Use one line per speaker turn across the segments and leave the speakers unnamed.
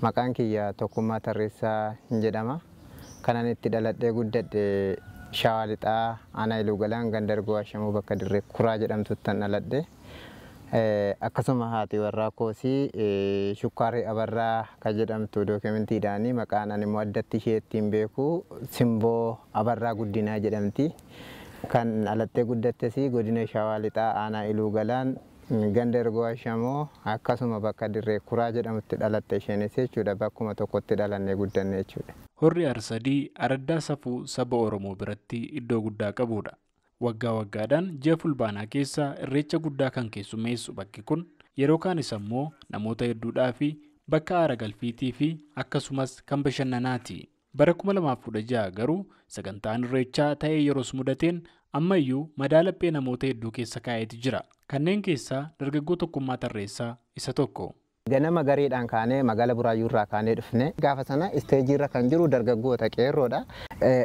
Maqaan kiyya Tokkummaa Tarreessaa jedhama. Kanan itti dhaladhee guddadhe Shawaa Lixaa Aanaa Iluu Galaan ganda Ergoo Ashamuu bakka Dirree Kuraa jedhamtuttan dhaladhe. Akkasuma haati warraa koosii Shukkaaree Abarraa kan jedhamtu dookumentiidhaani maqaan ani immoo addatti ishee ittiin beeku Simboo Abarraa Guddinaa jedhamti. Kan dhalattee guddattes godina Shawaa Lixaa Aanaa Iluu Galaan ganda Ergoo Ashamoo akkasuma bakka Dirree Kuraa jedhamutti dhalatte isheenis jechuudha. Bakkuma tokkotti dhalannee guddanne jechuudha.
Horri Arsadii araddaa safuu saba Oromoo biratti iddoo guddaa qabudha. Waggaa waggaadhaan ji'a Fulbaanaa keessa irreecha guddaa kan keessummeessu bakki kun yeroo kaanis ammoo namoota hedduudhaa fi bakka aara galfiitii fi akkasumas kan bashannanaati. Bara 2016 garuu sagantaan irreechaa ta'ee yeroos mudateen ammayyuu madaa laphee namoota hedduu keessa kaa'eeti jira. Kanneen keessaa dargaggoo Tokkummaa Tarreessaa isa tokko.
Ganama gareedhaan kaanee magaalaa Buraayyuurraa kaanee dhufne gaafa sana isteejiirra kan jiru dargaggoota qeerroodha.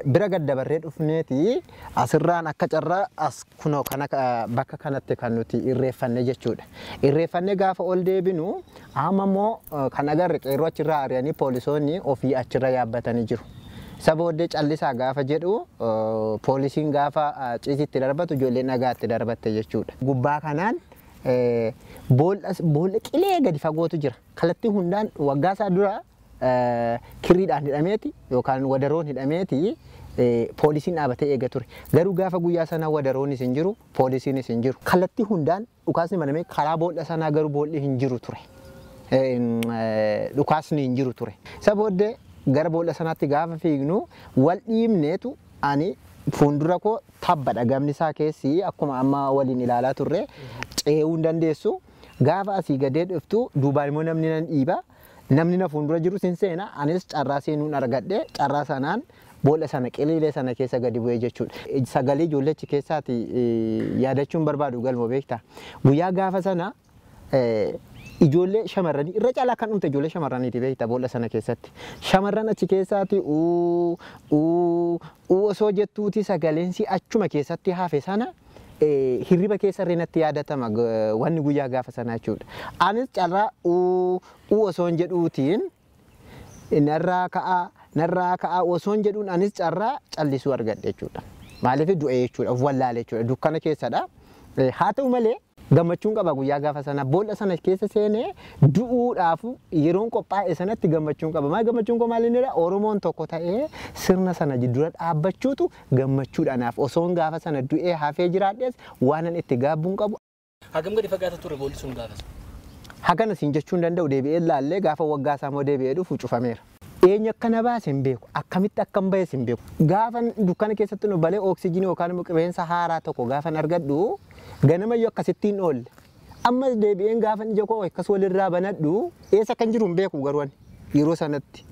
Bira gaddabarree dhufneeti asirraan akka carraa as kunoo kana bakka kanatti kan nuti irreeffanne jechuudha. Irreeffannee gaafa ol deebinu amma immoo kan agarre qeerroo achirraa ari'anii poolisoonni ofii achirra yaabbatanii jiru. Isa booddee callisaa gaafa jedhu poolisiin gaafa ciisitti darbatu ijoolleen dhagaatti darbatte jechuudha. Gubbaa kanaan boolla qilee gadi fagootu jira. Kallattii hundaan waggaa isaa dura kirriidhaan hidhameeti yookaan wadaroon hidhameeti poolisiin dhaabatee eega ture. Garuu gaafa guyyaa sanaa wadaroonis hin jiru, poolisiinis hin jiru. Kallattii hundaan dhukaasni banamee karaa boolla sanaa garuu boolli hin jiru ture. Dhukaasni hin jiru ture. Isa booddee gara boolla sanaatti gaafa fiignu wal dhiibneetu ani fuuldura koo tabbadha gamni isaa keessi akkuma amma waliin ilaalaa turre ce'uu hin dandeessu. Gaafa asii gadee dhuftu duubaan immoo namni nan dhiiba. Namni na fuuldura jiru sin seena anis carraa seenuun argadhe carraa sanaan boolla sana qiliilee sana keessa gadi bu'ee jechuudha. Sagalee ijoollee achi keessaati yaadachuun barbaadu galmoo beektaa. Guyyaa gaafa sana ijoollee shamarranii irra caalaa kan dhumte ijoollee shamarraniiti beektaa boolla sana keessatti. Shamarran achi keessaati osoo jettuuti sagaleensi achuma keessatti hafe sana hirriba keessa illee natti yaadatama wanni guyyaa gaafa sanaa jechuudha. Anis carraa osoo hin jedhuutiin narraa ka'aa osoo hin jedhuun anis carraa callisuu argadhe jechuudha. Maaliif du'e jechuudha of wallaale jechuudha dukkana keessadha. Haa ta'u malee gammachuun qaba guyyaa gaafa sana boolla sana keessa seenee du'uudhaaf yeroon qophaa'e sanatti gammachuun qaba. Maal gammachuun koo maal inni Oromoon tokko ta'ee sirna sana dura dhaabbachuutu gammachuudha naaf. Osoon gaafa sana du'ee hafee jiraadhes waanan itti gaabbuun qabu.
Hagam gadi fagaata ture boolli sun gaafas?
Hagana siin jechuun danda'u deebi'ee laallee gaafa waggaa isaa immoo deebi'ee dhufu cufameera. Eenyu akkana baase hin beeku, akkamitti akkam bahes hin beeku. Gaafa dukkana keessatti nu balee oksijiinii yookaan immoo qilleensa haaraa tokko gaafan argadhu ganamayyuu akkasittiin oolle. Ammas deebi'een gaafan ija koo akkas walirraa banadhu eessa kan jiru hin beeku garuu ani yeroo sanatti.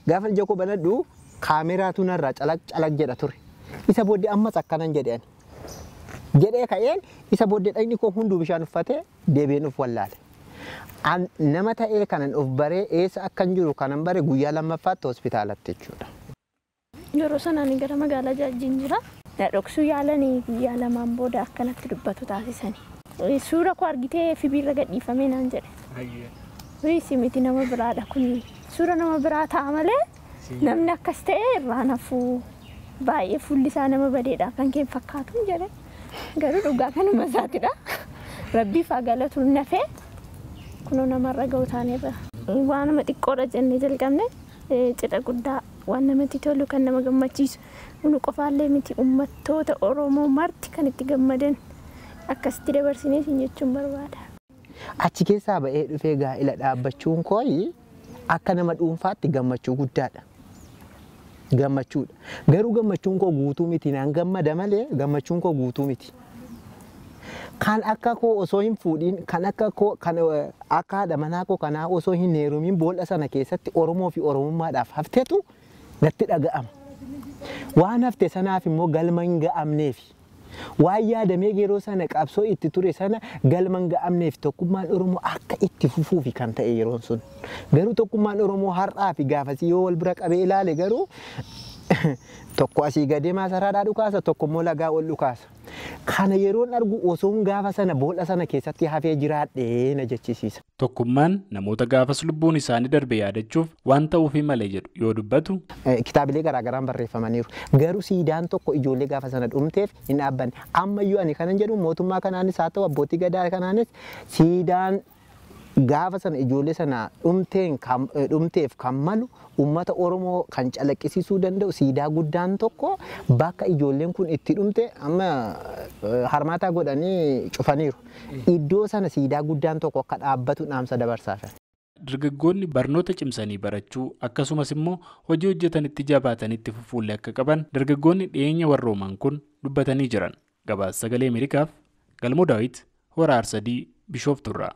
Gaafan ija koo banadhu kaameraatu narraa calaq calaq jedha ture. Isa booddee ammas akkanan jedhe ani. Jedhee ka'een isa booddee dhagni koo hunduu bishaan uffatee deebi'een of wallaale. Nama ta'ee kanan of baree eessa akkan jiru kanan bare guyyaa lammaffaatti hospitaalatti jechuudha.
Yeroo sana ani gara magaalaa Jaajjiin jira. Na dhoksuu yaalanii guyyaa lamaan booda akkanatti dubbatu taasisanii. Suura koo argitee FB irra gadhiifamee naan jedhe. Si miti nama biraadha kuni. Suura nama biraa ta'a malee namni akkas ta'e irraa nafuu baay'ee fuulli isaa nama badeedha kan kee fakkaatu jedhe. Garuu dhugaa kanuma isaatidha. Rabbiif haa galatu nafee kunoo namarra ga'u taaneerra. Waan nama xiqqoodha jennee jalqabne cidha guddaa waan namatti tolu kan nama gammachiisu nu qofaallee miti uummattoota Oromoo marti kan itti gammadan akkasitti dabarsinee isin jechuun barbaada.
Achi keessaa ba'ee dhufee gaa'ila dhaabbachuun kooyi akka nama dhuunfaatti gammachuu guddaadha. Gammachuudha. Garuu gammachuun koo guutuu miti naan gammada malee gammachuun koo guutuu miti. Kan akka koo osoo hin fuudhiin kan akka koo kan akka haadha manaa koo kanaa osoo hin heerumiin boolla sana keessatti Oromoo fi Oromummaadhaaf haftetu natti dhaga'ama. Waan hafte sanaaf immoo galma hin ga'amneef waan yaadamee yeroo sana qabsoo itti ture sana galma hin ga'amneef tokkummaan Oromoo akka itti fufuufi kan ta'e yeroon sun. Garuu tokkummaan Oromoo har'aa fi gaafasii yoo wal bira qabee ilaale garuu Tokko asii gadee maasaraadhaa dhukaasa, tokko immoo lagaa ol dhukaasa. Kana yeroon argu osoon gaafa sana boolla sana keessatti hafee jiraadhee na jechisiisa.
Tokkummaan namoota gaafas lubbuun isaanii darbe yaadachuuf waan ta'uufi malee jedhu yoo dubbatu.
Kitaabilee garaagaraan barreeffamaniiru. Garuu siidaan tokko ijoollee gaafa sana dhumteef hin dhaabbanne. Ammayyuu ani kanan jedhu mootummaa kanaanis haa ta'u abbootii gadaa kanaanis siidaan gaafa sana ijoollee sana dhumteef kan malu uummata Oromoo kan calaqqisiisuu danda'u siidaa guddaan tokko bakka ijoolleen kun itti dhumte amma harmaataa godhanii cufaniiru. Iddoo sana siidaa guddaan tokko akka dhaabbatu dhaamsa dabarsaaf.
Dargaggoonni barnoota cimsanii barachuu akkasumas immoo hojii hojjetanitti jabaatanitti fufuullee akka qaban dargaggoonni dhiyeenya warrooman kun dubbatanii jiran. Gabaasa Sagalee Ameerikaaf Galmoo Daawit, Hora Arsadii, Bishooftuurraa.